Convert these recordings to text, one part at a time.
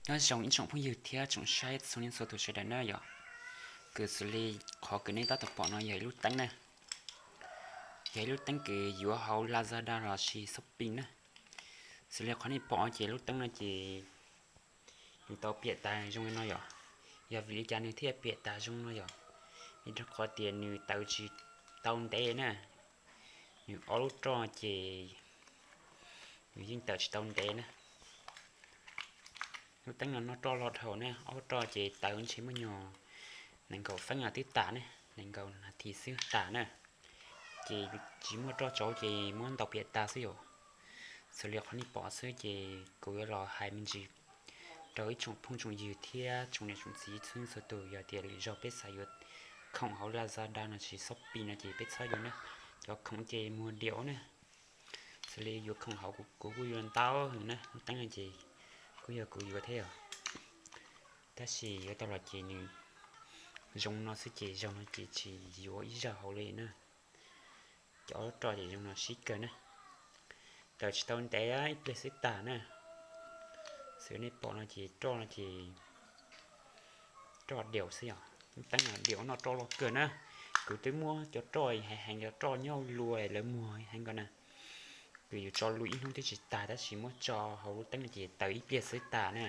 Nyob zoo ib tsoom phooj ywg thiab tsoom saib txhua leej txhua tus sawv daws na yom. Kws xws li qhov kws nej tab tom pom no yog ib lub teeb na, yog ib lub teeb kws yuav hauv Lazada lossis Shopee na. Xws li qhov nej pom ces lub teeb no ces nws tau piam tas zoo li no yom. Yog vim li cas nws thiaj piam tas zoo no yom? Vim rau qhov tias nws tawm tsis tau ntev na. Nws ob lub roj ces nws yeej tawm tsis tau ntev na. Lub teeb no noj roj loj dhau na, ob lub roj ces tawm ntshe muaj nyuag nees nkaum feeb no twb tas na, nees nkaum nas this xwb tas na. Ces tsis muaj roj tsau ces muab ntaus piam tas xwb yom. Xws li qhov nej pom xwb ces kuv yuav los hais me ntsis rau ib tsoom phooj tsoom ywg thiab tsoom niam tsoom txiv txhua leej txhua tus, yog tias lwm zaug peb xav yuav khoom hauv Lazada lossis Shopee no ces peb txhob yuav na. Cov khoom ces muag diam na. Xws li yuav khoom hauv kuv kuj yuav ntau heev na, lub teeb no ces kuj yog kuv yuav thiab os. Tab sis yuav tau los ces nws zoo no xwb ces zaum no ces tsis yuav ib zaug hauv li na. Cov ob lub roj ces zoo no sib kawg na. Tawm tsis tau ntev ib pliag xwb tas na. Xws nej pom no ces roj no ces roj diam xwb yom. Lub teeb no diam noj roj loj kawg na. Kuv twb muab cov roj heev heev, cov roj nyob hauv lua lawv muag heev ko na, kws yus tso lus ib hnub twb tsis tas tab sis muab tso hauv lub teeb no ces tawm ib pliag xwb tas na.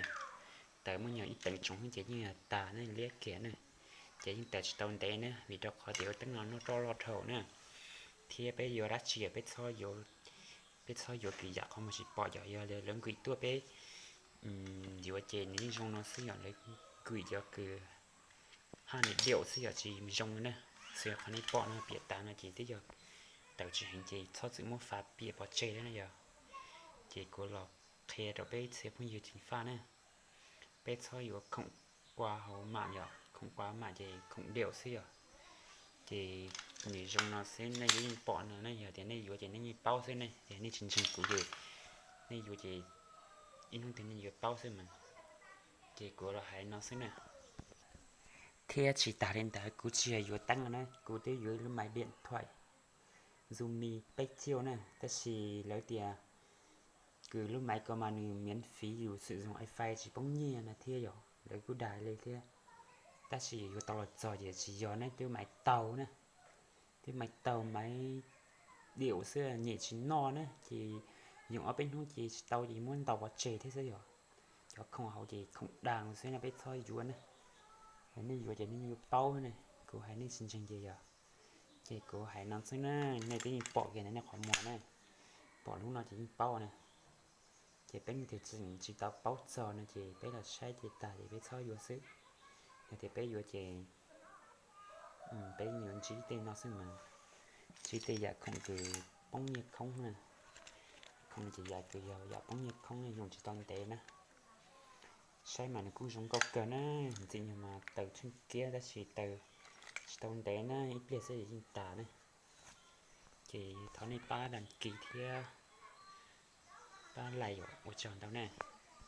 Tawm muaj nyuag ib teev tsoov xwb ces yeej tas na, liab kiag na. Ces yeej tawm tsis tau ntev na, vim rau qhov tias lub teeb no noj roj loj dhau na. Thiab peb yuav dab tsi peb txhob yuav, peb txhob yuav kws yam qhov muag tsis pom, yog lawv nkwm tuaj peb yuav ces nws yeej zoo no xwb yom, lawv nkwm cov kws haj nws diam xwb yom, tsis zoo na. Xws li qhov nej pom no piam tas no ces twb yog tawm tsis heev ces txhob txwm muab fav piam pov tseg na yog. Ces kuv los qhia rau peb txhia phooj ywg ceev faj na, peb txhob yuav khoom qua hauv mam yom, khoom qua hauv mam ces khoom diam xwb yom. Ces nws zoo no xwb nej yuav yeej pom no na, yog tias nej yuav ces nej yeej paub xwb ne, yog nej tsis ntseeg kuv ces nej yuav ces ib hnub twg nej yuav paub xwb mas. Ces kuv los hais no xwb na. Thiab tsis tas li ntawd kuv tsis yog yuav teeb no na, kuv twb yuav ib lub maiv diam thuam Zumi peb ciauj na, tab sis lawv tias kws lub maiv ko mas nws miav fiv yus xwm zoo wifi tsis poob nyiaj na thiab yom, lawv kuj dag li thiab. Tab sis yuav tau los txog ces tsis yog na, twb maiv taug na, twb maiv taug maiv diam xwb nyem tsis noj na, ces yoom ob peb hnub ces tsis tau ces muab ntaus pov tseg thiab xwb yom. Cov khoom hauv ces khoom dag xwb no peb txhob yuav na. Nej yuav ces nej yuav paub ne, kuv hais nej tsis ntseeg ces yog. Ces kuv hais no xwb na, nej twb yeej pom kiag ntawm nej qhov muag na, pom lub no ces yeej paub na. Ces peb leej twg tseem tsis tau paub txog no ces peb los saib ces tag ces peb txhob yuav xwb. Yog tias peb yuav ces peb yuav ntsib tej no xwb mas, ntsib tej yam khoom kws poob nyiaj khoob na. Khoom ces yam kws yog yam poob nyiaj khoob yoom tsis tau ntev na. Saib mas nws kuj zoo nkauj kawg na, ntxim nyuag mas taws tsheej kiab tab sis taws tsis tau ntev na, ib pliag xwb yeej tas na. Ces thov nej pab đăng ký thiab pab like ua tsaug ntau na.